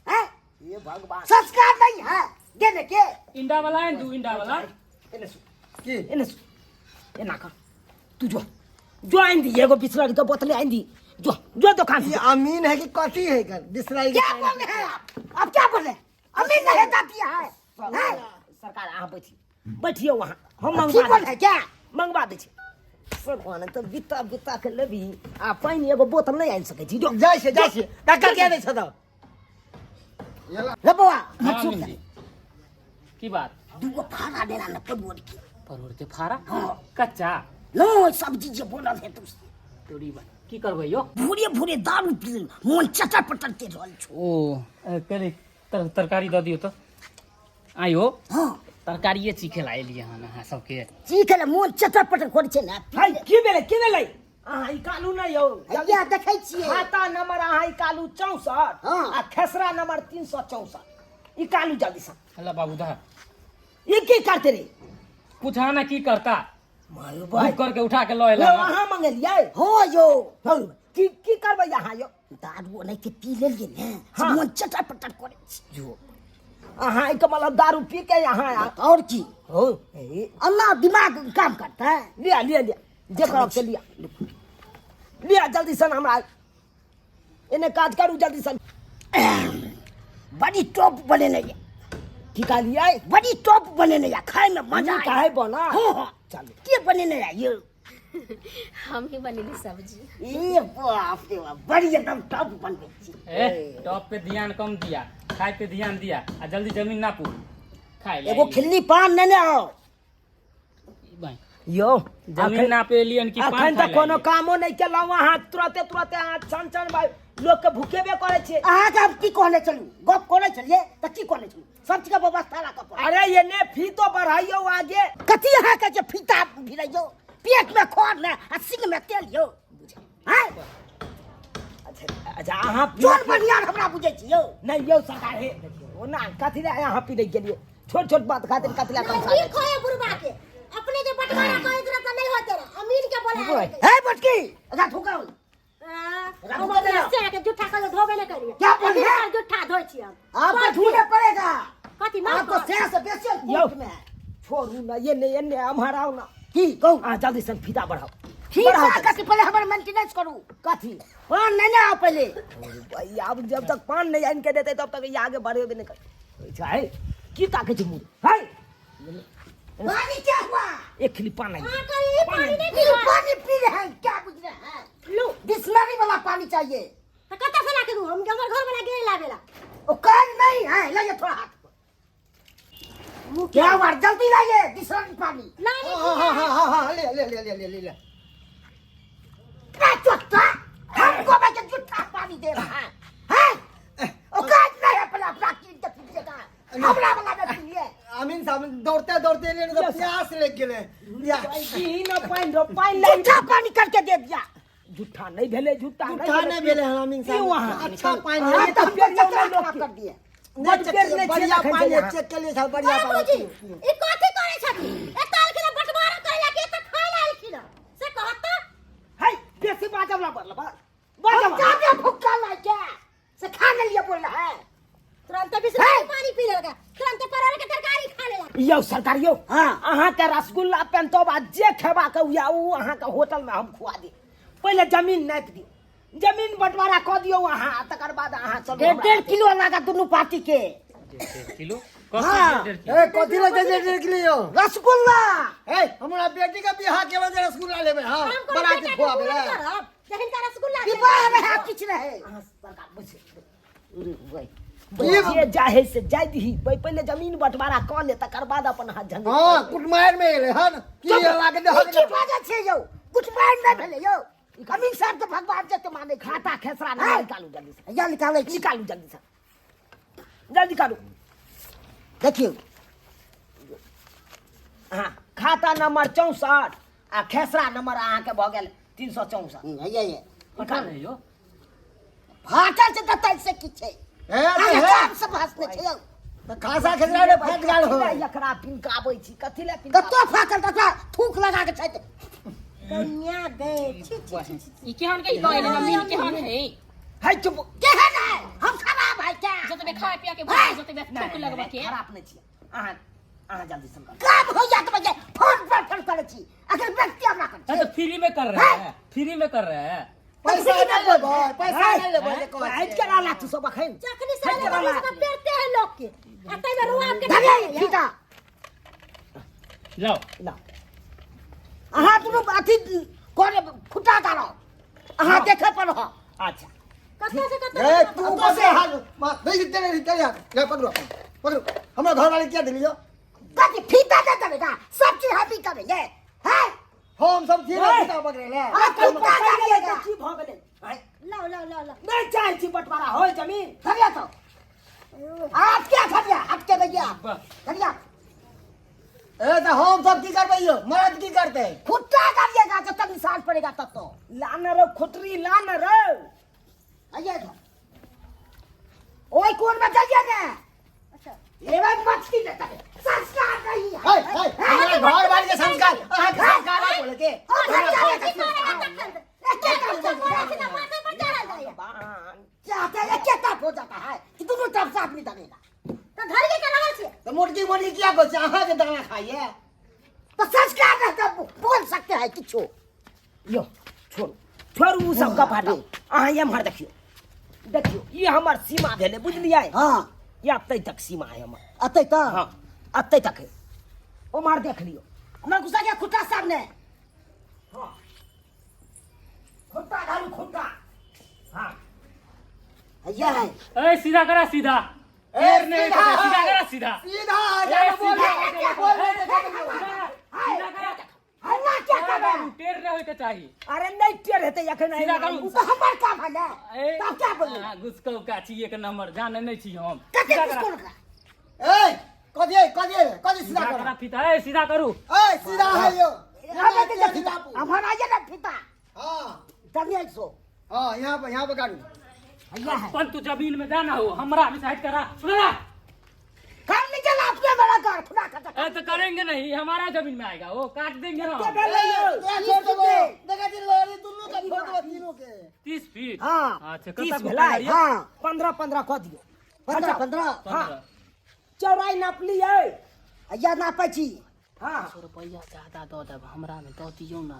हैं हे भगवान संस्कार नहीं है देने के इंडा वाला है दू इंडा वाला एने सु की एने सु एना कर तू जो जो आइन दी एगो बिसलरी के बोतले आइन दी जो जो दुकान ई से अमीन है कि कथी है एकर बिसराई के क्या बोल रहे हैं आप आप क्या बोल रहे हैं अमीन नहीं जाती है हैं? सरकार अहाँ बैठिए बैठिए वहाँ हम ठीक मंगवा बोल दै रहे क्या मंगवा दै छी भगवान तऽ बित्ता बित्ता के लेबही आ पानि एगो बोतल नहि आनि सकै छी जो जाइ छै जाइ छै टक्कर किया दै छ तऽ रे बौआ हाँ, अमीन जी की बात दूगो फाड़ा देना न परोड़ के परोड़ के फाड़ा कच्चा नो सब्जी जे बनल है तू तोरी बा की करबै यो भोरे भोरे दारू पी मोन चटर पटर के रहल छौ ओ कनि तरकारी दऽ दियौ तऽ आयो हाँ तरकारिए चीखे ला एलियै हन अहाँ सबके चीखे ले मोन चटर पटर करै छै ने है की भेलै की भेलै अहाँ निकालू ने यौ हैया देखै छियै खाता नंबर अहाँ निकालू 64 हाँ। आ खेसरा नंबर 364 निकालू जल्दी से हल्ला बाबू दा ई की करते रे पूछा ना की करता मालूम भूख करके उठा के लऽ एला यौ अहाँ मंगेलियै हो यौ हौ की की करबै अहाँ यौ दारू ओनाहिते पी लेलियै ने से हाँ। मोन चटर पटर करै छै जो अहाँ एहिके मतलब दारू पी के अहाँ और की हो ए, अल्लाह दिमाग काम करता है लिया लिया लिया जे करब से लिया लिया जल्दी सन हमरा एने काज करू जल्दी सन बड़ी टॉप बनेने ये की कहलियै बड़ी टॉप बनेने ये खाए में मजा नीक आया है बना हाँ हाँ चलू के बनेने ये यो हम ही बनेली सब्जी ए बाप रे बाप बड़ी एकदम टॉप बनबै छी ए टॉप पे ध्यान कम दिया खाए पे ध्यान दिया आ जल्दी जमीन ना पूर खाए ले एगो खिल्ली पान नेने आओ भाई यौ जमीन ना पे एलियन की पान अखन खाए तऽ ले कोनो एलियै। कामो नहि केलहुँ अहाँ तुरते तुरते अहाँ छन छन भाई लोकके भूखेबे करै छियै अहाँके हम की कहने छलहुँ गप करै छलियै तऽ की कहने छलहुँ सब चीजके व्यवस्था राखऽ पड़त अरे एने फीतो बढ़ाइयौ आगे कथी अहाँके जे फीता भिड़ैयौ पेटमे खर ने आ सिंहमे तेल यौ आँय अच्छा अच्छा अहाँ जोन बनियार हमरा बुझै छी यौ नहि यौ सरकार हे देखियौ ओना कथी लए अहाँ पीरै गेलियै छोट छोट बात खातिर कथी लए तमसा अमीर खोए बुढ़वा के अपने के बंटवारा करे तरह से नहीं होते रहे अमीर के बोला हे बटकी एकरा थुकाउ हम अपने से के जूठा कर धोबे नहीं करिए क्या बोल रहे हैं? जूठा धोइ छी हम आपको ढूंढना पड़ेगा कथी मार आपको से से बेसी यौ कोर्ट में है छोड़ू ना ये ने ये ने हमारा ना की कहू? अहाँ जल्दी से फीता बढ़ाउ। फीता बढ़ाउ जल्दी। कथी? पहिले हमर मेंटेनेंस करू। कथी? पान नहि ने आउ पहिले। भाई, आब जब तक पान नहीं आनि के देते तब तक ये आगे बढ़ेबे नहीं कर अच्छा है की ताके छै मुँह है? पानी क्या हुआ? एक खिली पान नहीं। हाँ, करी, पानी नहीं ये पीवा। पानी पी रहे हैं क्या बुझ रहे हैं? लो। बिस्लरी वाला पानी चाहिए। तो कतऽ से लाके दू? हम हमर घर वाला गेल लाबेला। वो कान नहीं है, लाइए थोड़ा हाथ। क्या हुआ? जल्दी लाइए बिस्लरी पानी। लाने। हाँ हाँ हाँ हाँ हाँ, ले ले ले ले ले ले ले। क्या चुट्टा हमको मैं के झूठा पानी दे रहा है, हैं? वो कान नहीं है, पहले अपना कीन के पीजिएगा, हमरा वाला में पीजिए। अमीन साहब दौड़ते दौड़ते ले तो प्यास लग गेले या। की न पानि रो पानि नहीं। झूठा पानी करके दे दिया। झूठा नहीं भेले, झूठा झूठा नहीं भेले हन अमीन पीऊ साहब। अहाँ। अच्छा पानी हाँ, है। तो हमको पेरियो चक्कर नहीं लोग खराब के। कर दिए। नहीं, बड चेक पेड़ नहीं बढ़िया छियै पानी यहाँ। चेक के लिए साहब, बढ़िया अरे पानी बाबूजी, पियू, पियू। ई कथी करै छथिन? एतऽ आएलखिन हँ बंटवारा करै ला कि एतऽ खाय ला आएलखिन हँ? से कहत तऽ। है बेसी बाजब ला बरला हम बाजब। जाके भुक्का लाके से खा ले लिए बोल रहा है। तुरंते बिसलेरी पानी पी लेलक, तुरंते परोड़ के तरकारी खा लेलक। यौ सरकार यौ। हाँ। अहाँ के रसगुल्ला पेंतोब आ जे खेबा के हुआ उ अहाँ के होटल में हम खुआ दी। पहिले जमीन नापि दियौ, जमीन बंटवारा कऽ दियौ अहाँ, तकर बाद अहाँ चलू। डेढ़ हमरा डेढ़ किलो लागा दुनू पार्टी के। 1.5 किलो? हाँ। ए, कथी लगे डेढ़ डेढ़ किलो यौ? रसगुल्ला। ए, हमरा बेटी के बियाह के वजह रसगुल्ला लेबै। हां, हम कोनो बना के बेटा के खुआबै। पूरा करब जे हिनका रसगुल्ला विवाह रहे किछु रहे। अहाँ सरकार बुझ भाई जे जाहे से जाय दही, पहिले जमीन बंटवारा कऽ ले, तकर बाद अपन हाथ झंझट। हां, कुटमार में एले हन की लागे दे। की बाजै छै यौ? कुटमार नहि भेलै यौ, अमीन साहब के भगवान जते मानै। खाता खेसरा नंबर निकालू जल्दी से। या निकालै छी। निकालू जल्दी से, जल्दी निकालू। देखियौ। हाँ, खाता नंबर 64 आ खेसरा नंबर अहाँके भऽ गेल 364। हैया ये पता नहीं यौ। फाटल छै तऽ से की छै? ए, अरे हे। काम से भाषण छै यौ। तऽ खासा खेसरा रे फाटि गेल हो। कथी लए एकरा पिनकाबै छी? कथी लए पिनकाबै? कतौ फाटल ततबा थूक लगा के छै। कन्या गए, छी छी छी छी। ई केहन के लऽ एलै जमीन, केहन है? है चुप। केहन है? हम खराब है क्या? जतबे खाय पिया के भूख, जतबे थूक लगबा के। खराब नहि छियै अहाँ। अहाँ जल्दी से करू। काम हो जात बजे फोन पर फोन करै छी, अगर व्यक्ति हमरा कर तो फ्री में कर रहे हैं, फ्री में कर रहे हैं। पैसा नहि लेबै, पैसा नहि लेबै जे कहै हटि के रहला तू सब अखन। जखनी हटि के साले रहला। सब पेरते हैं लोग के आ तै में रुआब के धरे फीता। जाओ। ला। अहाँ दुनू अथी करे खुटा गाड़ो, अहाँ देखे पर रहो। अच्छा। कतऽ से कतऽ? ए, तू कसे हाल मा भेज दे रे, चल यार, ले पकड़ो पकड़ो। हमरा घर वाले किया दिलियो? कथी फीता दे देबेगा? सब चीज हम ही करेंगे हैं। हम सब चीज फीता पकड़े ले। अरे खुटा गाड़िएगा। की भऽ गेलै? आँय? लाओ लाओ लाओ लाओ। नहि चाहै छी बंटवारा होय जमीन। धरिया तो आप क्या धरिया हटके भैया धरिया। ए, तऽ हम सब की करबै यौ? मरद की करतै? खुट्टा गाड़िएगा जब तक निशान पड़ेगा तब तो। लान रो खुटरी, लान रो। आइए इधर। ओए कोन में जाइए ना। अच्छा। एवं मछली देता है, संस्कार नहीं है। हे हे, हमरा घर वाले के संस्कार अहाँ के संस्कार है बोले के। और धरिया की करे तखन? एके की तरफ सब बोलै छी ना, माथे पर चढ़ल जाइए। चाहते हैं एके तरफ हो जाता है कि दोनों तरफ से आदमी दबेगा। तऽ धरिए के रहल छियै। तऽ मोटकी मोटकी किया कहै छै? अहाँ के दाना खाइए। तो संस्कार रहता बोल सकते हैं किछो। यौ छोड़ू छोड़ू उ सब गप, हटाउ। अहाँ एम्हर देखियौ, देखियौ, ई हमर सीमा भेलै, बुझलियै? हाँ। ई अतै तक सीमा है हमर। अतै तक? हाँ, अतै तक है। ओम्हर देख लियौ। हमरा गुस्सा के खुट्टा सामने। हाँ, खुट्टा डालू खुट्टा। हाँ। यह है। ए, सीधा करा सीधा। ए, नहीं, सीधा है। सीधा करा सीधा। सीधा है, ए, जानो बोल सीधा रहे, बोल रहे, देखो। सीधा करा। हल्ला क्या कर रहे हैं? टेढ़ नहीं होइके चाही। अरे नहीं टेढ़ हेतै एखन। सीधा करू। उ तो हमर काम है ना। ए, तब क्या बोलू? अहाँ घुसकौ काची एक नंबर जाने नहीं छी हम। कते सीधा करा। घुसकौल का? ए, कथी कथी कथी? सीधा सीधा करा। करा फीता, ए सीधा करू। ए, सीधा है यो। हमें के फीता, हमारा ये ना फीता। हाँ। तभी सो। हाँ, यहाँ पर, यहाँ पर काटू। भैया है। अपन तू जमीन में जाना हो, हमरा भी साइड करा, सुन ना। कर लीजिए ना अपने बड़ा कर खुदा का। ए, तो करेंगे नहीं, हमारा जमीन में आएगा वो, काट देंगे ना हम। छोड़ दो, देखा तीन लोरी दुनू के छोड़ दो, तीनों के। 30 फीट? हाँ। अच्छा। 30 कतऽ भेलै? गाड़ी? हाँ, 15 15 कऽ दियौ। 15 15। हाँ, चौड़ाइ नाप लियै। या नापै छी। हाँ 100 रुपया ज्यादा दऽ देब हमरा में दऽ दियौ ना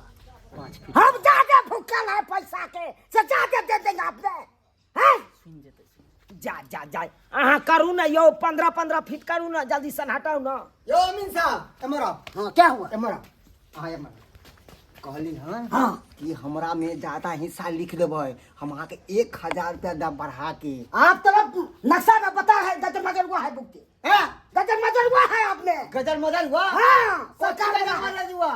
5 फीट। हम ज्यादा भूखल है पैसा के से ज्यादा दे देंगे आपने हैं? सुनि जेतै सुनि। जा जा जा, अहाँ करू ना यौ, 15 15 फीट करू ना, जल्दी सन हटाउ ना। यो अमीन साहब एमर आओ। हाँ क्या हुआ? एमर आओ, अहाँ एमर आओ। कहली हन हाँ। कि हमरा में ज्यादा हिस्सा लिख देबै, हम अहाँके 1000 रुपया दाम बढ़ा के। आप तरफ नक्शा में पता है गजर मजर हुआ है बुक के। हैं? गजर मजर हुआ है आपने। गजर मजर हुआ? हाँ, कथी सरकार गजर वाला है। मजर हुआ?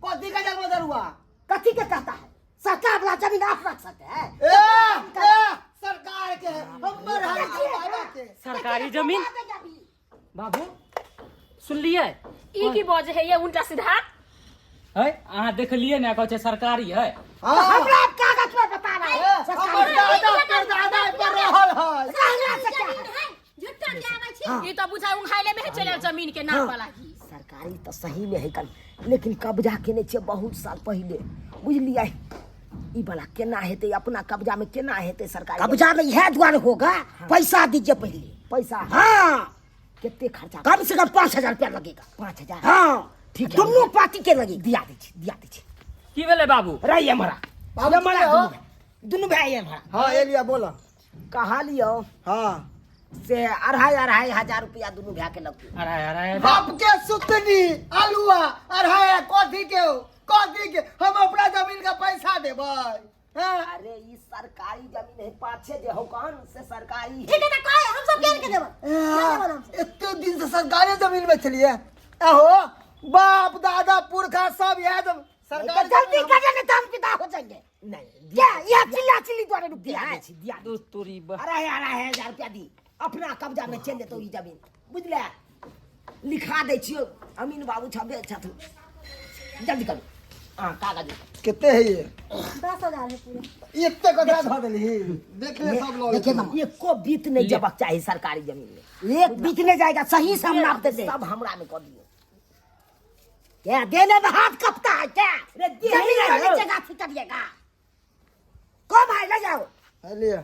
कथी गजर मजर हुआ? कथी के कहता है? सरकार वाला जमीन आप रख सकते हैं। ए, ए, सरकार के है, हमर है, बाबा के। सरकारी जमीन? बाबू सुनलियै? ई की बजे है ये उल्टा सीधा? है अहाँ देखलियै ने, कहै छै सरकारी है। हाँ। हमरा कागज में बता रहा है। ए, हमर दादा परदादा पर रहल है। रहला से क्या है? झूठा के आबै छी। ई तो बुझाय उंघाइले में है चलल जमीन के नाम वाला ही। सरकारी तो सही में है कल, लेकिन कब्जा केने छियै बहुत साल पहिले, बुझलियै? ई वाला केना हेतै, अपना कब्जा में केना हेतै सरकारी? कब्जा में इहे दुआरे होगा, पैसा दीजिए पहले। पैसा? हाँ। कितने खर्चा? कम से कम 5000 रुपया लगेगा। 5000? हाँ। ठीक है। दोनों पार्टी के लगेगा। दिया दै छी, दिया दै छी। की भेलै बाबू? रही हमरा। बाबू हमरा की हो? दुनू भाई हमरा। हाँ, एलिया बोला। कहा लियो? हाँ। से 2,500 2.5 हजार रुपया दुनू भाई के लगतै। अढ़ाई अढ़ाई। बाप के सुतनी आलुआ अढ़ाई कथी के हो? कथी के? हम अपना जमीन का पैसा देबै। हाँ? अरे ई सरकारी जमीन है, पाछे जे हो कौन से सरकारी है। ठीक है ना, कहे हम सब केन के देबै? ना देबै हम सब। एते दिन से सरकारी जमीन में छलिए, आहो बाप दादा पुरखा सब इएह जमीन सरकारी तो जल्दी जमीन। करे नहीं तो हम विदा हो जाएंगे। नहीं, क्या यह चिल्ला चिल्ली द्वारा रुक गया दिया है? दै छी, दिया दै दू छी। तोरी 2,500 रुपया दी, अपना कब्जा में चलि जेतौ ई जमीन, बुझले? लिखा दै छियौ, अमीन बाबू छबे छथुन। जल्दी करू, अहाँ कागज। कते है ये? 10,000 है पूरा। एते ककरा धऽ देलही? देख ले सब लऽ देखिए लेतै। ना, एको बीत नहीं जबक चाही सरकारी जमीन में। एक बीत नहीं जाएगा, सही से हम नाप देते। सब हमरा में कऽ दियौ। क्या देने में हाथ कपता है क्या? अरे दे जमीन ही वाली ना। जगह से करिएगा। कौन भाई ले जाओ। है लिया।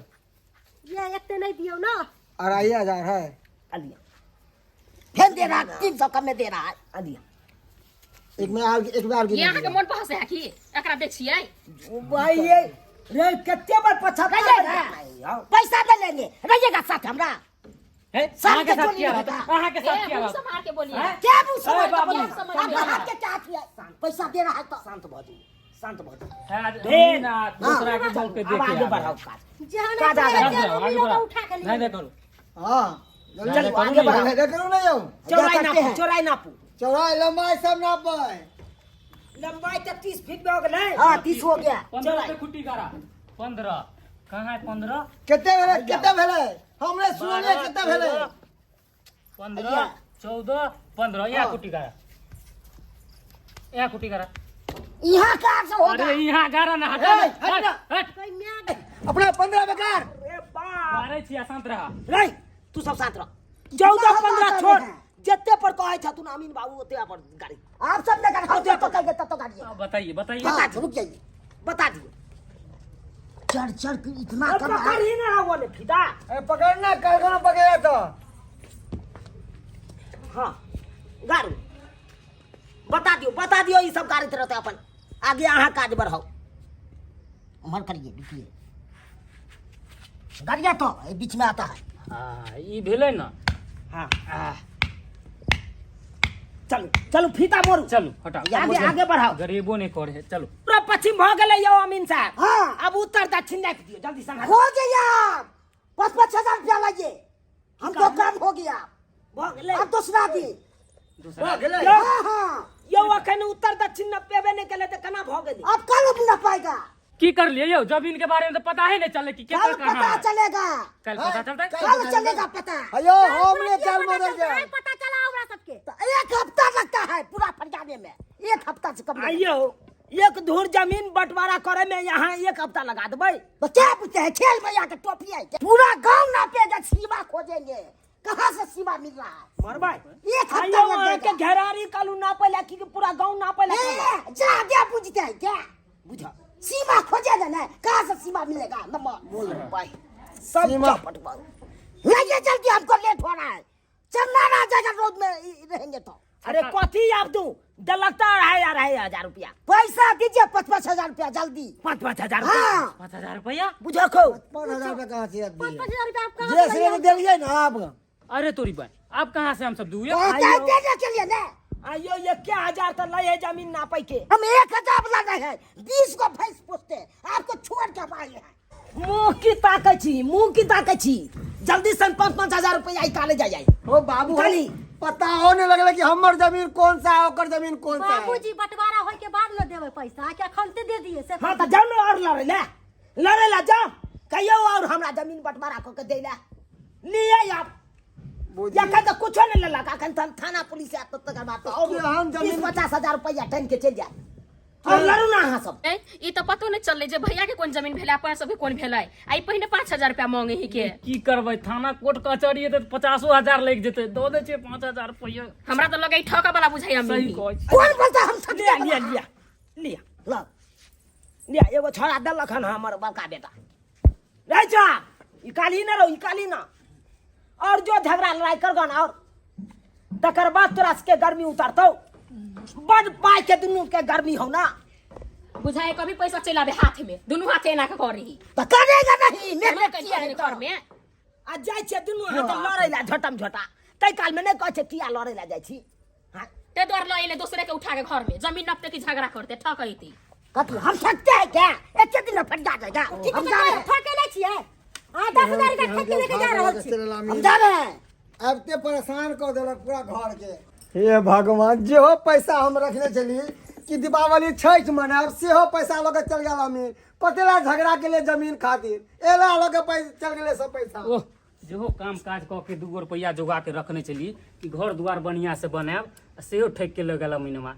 ये एक तो नहीं दियो ना। 2,500 है। अलिया फिर दे रहा 300 कम में दे रहा है। अलिया एक में और, एक में और। ये अहाँ के मन पहसे है की एकरा दै छियै? भाई ये रे कते बार 75 रहिएगा, पैसा दे लेंगे, रहिएगा साथ हमरा। है साथ अहाँ के के साथ जोड़ी किया रहत? होता। अहाँ के साथ ए किया मुँह रहत? संभाल के बोलिए। हैं? क्या मुंह अरे संभाल के बाबू। बोलिए? समझ आप में आया। हाथ के क्या किया? पैसा दे रहा है तो शांत भऽ जाइए, शांत भऽ जाइए। है, ढेर। ना दूसरा के बोल के अब देखे आगे आबे। बढ़ाओ काज। जहन काज आगे आगे बढ़ाओ, आगे बढ़ाओ। उठा के नहीं लिए। नहीं करू। हाँ चलू आगे बढ़ाओ। नहीं करू नहीं यौ। चौड़ाई करते नापू, हैं। चौड़ाई नापू। चौड़ाई लंबाई सब नापबै। लंबाई तो 30 फीट में हो गेलै। हाँ 30 हो गया। 15 पे खुट्टी गाड़ा। 15 कहाँ है 15? कते भेलै? कते भेलै? हमरे सुनलियै कते भेलै? 15 14 15 यहाँ खुट्टी गाड़ा, यहाँ खुट्टी गाड़ा। यहाँ कहाँ से होगा? अरे यहाँ गाड़ा ना, हट ए, हट ना। हट। कोई म्याद अपना 15 बेकार। अरे बाप मारे छिया, शांत रहा। रे, तू सब शांत रह। 14 15 छोड़, जते पर कहै छथुन अमीन बाबू ओते पर गाड़ी। आप सब ने हम तो कहेंगे तब तो गाड़ी। बताइए बताइए। बता दियो, रुक जाइए, बता दियो। चढ़ चढ़ के इतना और कम है। पकड़ ही ना वो ने फीता। ए पकड़ना कारखाना पकड़ा तो। हाँ गाड़ू बता दियो, बता दियो। ई सब गाड़ी रहते अपन आगे अहाँ काज बढ़ाओ। उम्र करिए, रुकिए, गाड़िया तो ये बीच में आता है। हाँ ई भेलै ना। हाँ चलू चलू फीता मोरू। चलू हटाओ। आगे आगे बढ़ाओ। गरीबो नहीं करे है, चलू। पूरा पश्चिम भ गेलै यौ अमीन साहब। हाँ। अब उत्तर दक्षिण नापि दियौ जल्दी संभाल। हो गया, 55,000 रुपया लाइए, हमको काम हो गया। भ गेलै। अब दूसरा दी। दूसरा गेलै। यौ, हाँ हाँ यौ अखन उत्तर दक्षिण नपेबे नहि केलै तऽ केना भऽ गेलै? अब कल न पाएगा। की कर लिए यौ? जमीन के बारे में तो पता ही नहीं चले कि कल केकर कहाँ पता है। चलेगा। कल पता चलता है। कल चलेगा पता। अयो हमने कल मदर गया। पता चला हमरा सबके। तो एक हफ्ता लगता है पूरा फरियाने में, एक हफ्ता से कम नहीं। आइयो एक धूर जमीन बंटवारा करे में यहाँ एक हफ्ता लगा देबै। तो क्या पूछते हैं, खेल में आके टोपी आई क्या? पूरा गांव नापेगा, सीमा खोजेंगे कहाँ से सीमा मिल रहा है। मरबै। एक हफ्ता आइयो लग अहाँके जाएगा। घेरारी कालू नापै ला कि पूरा गांव नापै ला? ए, जा क्या पूछते हैं क्या? बुझ सीमा खोजेगा ना, कहाँ से सीमा मिलेगा? नंबर बोल भाई सब सीमा। चौपट बा। लाइए जल्दी, हमको लेट हो रहा है, चलना ना जाएगा रोड में रहेंगे तो। अरे कथी आब तू देलक तऽ अढ़ाई अढ़ाई हजार रुपया। पैसा दीजिए 5-5 हजार रुपया जल्दी। 5-5 हजार रुपया? हाँ। 5,000 रुपया? बुझो खो। 5,000 रुपया कहाँ से पाँच दिए? पाँच हजार रुपया आप कहाँ जे से से लाइए? देलिए ना अब। अरे तोरी बहन, अब कहाँ से हम सब दुए? पहुँचा देने के लिए ना। आइयो 1,000 तऽ लै है जमीन नापै के। हम 1,000 वाला नहीं है, 20 को भैंस पोसते हैं। आपको छोड़ के हम आए हैं। मुँह की ताकै छी, मुँह की ताकै छी? जल्दी से 5-5 हजार रुपया निकाले जाय जाय। ओ बाबू, निकाली। पता हो नहीं लगले कि हमर जमीन कौन सा है, ओकर जमीन कौन सा है। बाबूजी, बंटवारा होय के बाद न देबै पैसा कि अखन ते दे दिए से? हाँ, तऽ जाउ ने और लड़ै ले, लड़ै ला जाउ। कहियो और हमरा जमीन बंटवारा कऽ के दै ला लिए आप। बुझी। एखन तऽ कुछो नहि लेलक। एखन तऽ थाना पुलिस आयत तऽ तकर बाद तऽ और कि हम जमीन- 20-50 हजार रुपया टानि के चलि जायत। और लड़ू ना अहाँ सब। ए, ई तऽ पतो नहि चललै जे भैया के कोन जमीन भेलै, अपन सबके कोन भेलै। आ ई पहिने 5,000 रुपया मांगे ही के। की करबै, थाना कोर्ट कचहरी हेतै तऽ 50,000 लागि जेतै। दऽ दै छियै 5,000 रुपया। हमरा तऽ लगै ठका वाला बुझाइया। सही मिनी। कहै छी। कौन बोलता हम सब? लिया, लिया, लिया, लिया, ल लिया। एगो छोड़ा देलक हन हमर बड़का बेटा। रे छा, ई काली न रहो, ई काली न। और जो झगड़ा लड़ाई करगन और तकर बाद तोरा सबके गर्मी उतरतौ। बड पाई के दुनू के गर्मी हो ना। बुझाए कभी पैसा चलि आबे हाथ में, दुनू हाथ एना के करी। तो करेगा नहीं। हमरा मेहनत कहि किया है घर में। आ जाइ छियै दुनू हाथ लड़ै ला झटम झटा, ताहि काल में नहि कहै छै किया लड़ै ला जाइ छी? हाँ? ते द्वार लऽ एले दोसरे के उठा के घर में, जमीन नपते की झगड़ा करते ठकैती। कथी हम सकते हैं क्या? एक दिन में फट जाएगा। ठीक हम जा रहे हैं। ठके ले छियै आ 10,000 रुपया ठेके लेके जा रहल छी। हम जा रहे हैं। अब ते परेशान कर देलक पूरा घर के। हे भगवान, जेहो पैसा हम रखने छली कि दीपावली छठि मनायब, सेहो पैसा लऽ के चल गेल अमीर। कतेला झगड़ा के लिए जमीन खातिर एला लऽ के पैसा चल गेलै सब पैसा। ओह, जेहो काम काज कऽ के 2 गो रुपैआ जोगा के रखने छली कि घर दुआर बढ़िया से बनायब, आ सेहो ठकि के लऽ गेल अमीनवा।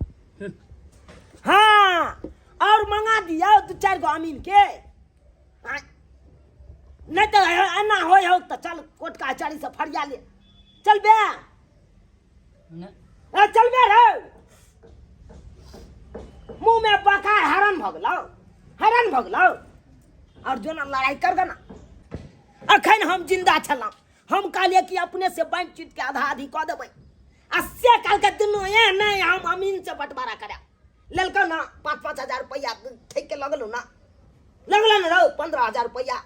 हाँ, और मंगा दिया दू चारि गो अमीन के। नहि तऽ एना होइ हौ तऽ चल कोर्ट कचहरी से फरिया ले। चल बे। ए, चल बे रे। मुंह में बका हैरान भऽ गेलौ, हैरान भऽ गेलौ। और जो ना लड़ाई कर ना। अखन हम जिंदा छलहुँ, हम कहलियै कि अपने से बाँटि चुटि के आधा आधी कऽ देबै, आ से कहलकै दुनू ए नहि, हम अमीन से बंटवारा करायब। लेलकौ ना 5-5 हजार रुपैआ ठकि के लगलौ ना, लगल ने रौ 15,000 रुपैआ।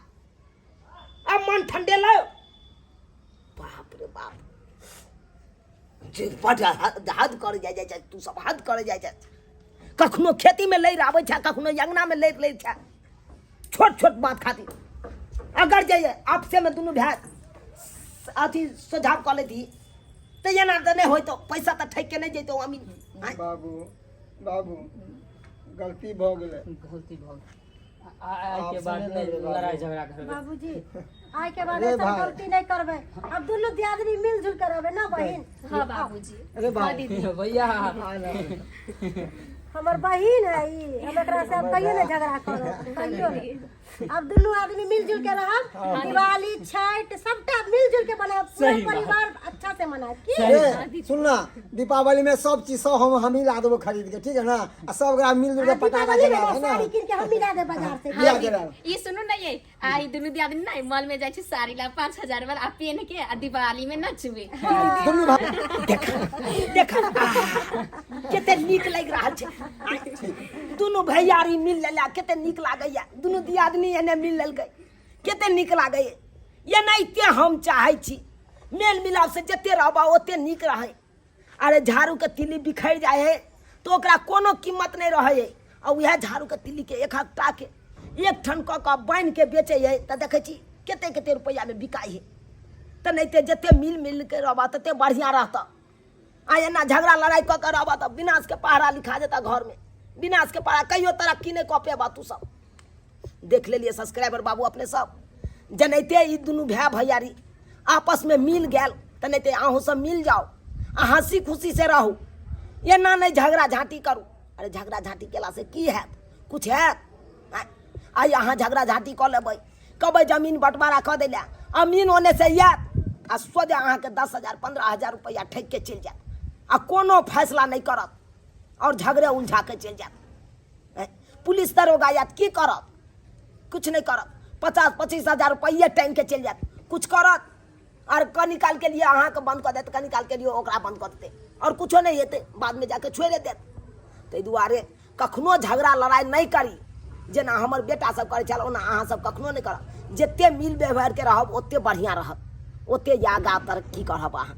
अब मन ठंडेलौ। बाप रे बाप, जे बड हद हद करे जाइ जाइ छै। तू सब हद करे जाइ छै। कखनो खेतीमे लड़ि आबै छै, कखनो अंगनामे लड़ि लै छै, छोट छोट बात खातिर। अगर जे आपसेमे दुनू भाय अथी सुझाव कऽ लेती तऽ एना तऽ नहि होइतौ। पैसा तऽ ठकि के नहि जैतौ अमीन आँय? बाबू, बाबू, गलती भऽ गेलै। गलती भऽ गेल। आइ के बाद नहि लड़ाई झगड़ा करबै। बाबूजी, आइ के बाद रे ऐसा भाई। गलती नहीं करबै। अब दुनू दियादनी मिलजुल के रहबै ना बहिन? हाँ बाबूजी। अरे हाँ भाई। दीदी। भैया। हमर बहिन है ई, हम एकरा से अब कहियो नहीं झगड़ा करब, कहियो नहीं। अब दुनू आदमी मिलजुल के रहब। दिवाली छठ सबटा मिलजुल के मनायब, पूरा सही बात। परिवार अच्छा से मनायब की? ए, सुन ना, दीपावली में सब चीज सब हम ही ला देबो खरीद के, ठीक है ना? आ सब गोरा मिलजुल के पटाखा दीपावली में जलाएब, है ना? साड़ी कीन के हम मिला दे बाजार से। लिया जलाएब। ई सुनू ना ये, आ ई दुनू दियादनी ना मॉल में जाइ छी साड़ी ला 5,000 वाला, आ पेन के आ दिवाली में नचबे। दुनू भाई। देख, देख, कते नीक लागि रहल छै। दुनू भैयारी मिल लेला, कते नीक लागैया। दुनू दियादनी एने मिल लेलकै, कते नीक लागैया। एनाहिते हम चाहै छी, मेल मिलाप से जते रहबा ओते नीक रहै। अरे, झाड़ूके तिल्ली बिखरि जाइ है तऽ ओकरा कोनो कीमत नहि रहै है, आ उएह झाड़ूके तिल्लीके एक हकटाके एक ठन कऽ कऽ बान्हिके बेचै है तऽ देखै छी कते कते रुपैआमे बिकाइ है। तऽ नहि तऽ जते मिल मिल के रहबा तते बढ़िआँ रहतऽ। आ एना झगड़ा लड़ाइ कऽ के रहबा तऽ विनाशके पहरा लिखा जेता घरमे, विनाशके पहरा। कहियो तरक्की नहि कऽ पेबा तू सब। देख लेलियै सब्सक्राइबर बाबू अपने सब, जेनाहिते ई दुनू भाय भैयारी आपसमे मिल गेल, तेनाहिते अहूँ सब मिल जाउ आ हँसी खुशी से रहू। एना नहि झगड़ा झाँटी करू। अरे, झगड़ा झाँटी केलासँ की हैत? कुछ हैत? आइ अहाँ झगड़ा झाँटी कऽ लेबै, कहबै जमीन बँटवारा कऽ दै लए, अमीन ओने से आयत आ सोझे अहाँके 10,000 15,000 रुपैआ ठकि के चलि जायत आ कोनो फैसला नहि करत आओर झगड़े उलझा के चलि जायत। पुलिस दरोगा आयत, की करत? कुछ नहि करत। 50-25 हजार रुपैए टाँगि के चलि जायत। कुछ करत? आओर कनी कालके लिए अहाँके बन्द कऽ देत, कनी कालके लिए ओकरा बन्द कऽ देतै, आओर कुछो नहि हेतै, बादमे जाके छोड़ि देत। ताहि दुआरे कखनो झगड़ा लड़ाइ नहि करी, जेना हमर बेटा सब करै छल ओना अहाँ सब कखनो नहि करब। जते मिल व्यवहारके रहब ओते बढ़िआँ रहत, ओते आगाँ तरक्की करब अहाँ।